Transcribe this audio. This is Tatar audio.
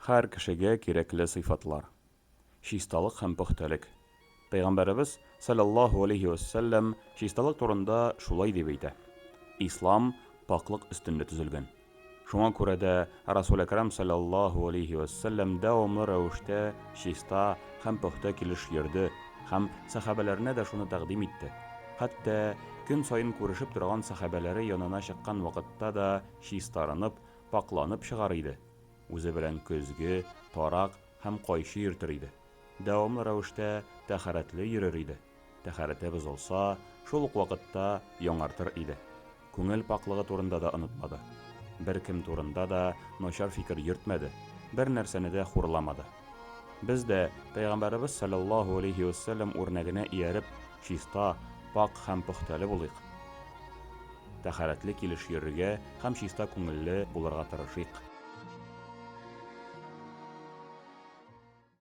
Һәр кешегә кирәкле сыйфатлар. Чисталык һәм пөхтәлек. Пәйгамбәребез, салләллаһу алейһи вә сәлләм, чисталык турында шулай дип әйтә, Ислам пакьлык өстендә төзелгән. Шуңа күрә дә Расул Әкрәм салләллаһу алейһи вә сәлләм дәвамлы рәвештә чиста һәм пөхтә килеш йөрде һәм сәхабәләренә дә шуны тәкъдим итте. Хәтта көн саен күрешеп торган сәхабәләре янына чыккан вакытта да чистарынып, пакьланып чыгар иде. Үзе белән көзге, тарак һәм кайчы йөртер иде. Дәвамлы рәвештә тәһарәтле йөрер иде. Тәһарәте бозылса, шул ук вакытта яңартыр иде. Күңел пакьлыгы турында да онытмады. Беркем турында да начар фикер йөртмәде, бернәрсәне дә хурламады. Без дә, Пәйгамбәребез салләллаһу алейһи вә сәлләм үрнәгенә ияреп, чиста, пакь һәм пөхтәле булыйк. Тәһарәтле килеш йөрергә һәм чиста күңелле булырга тырышыйк.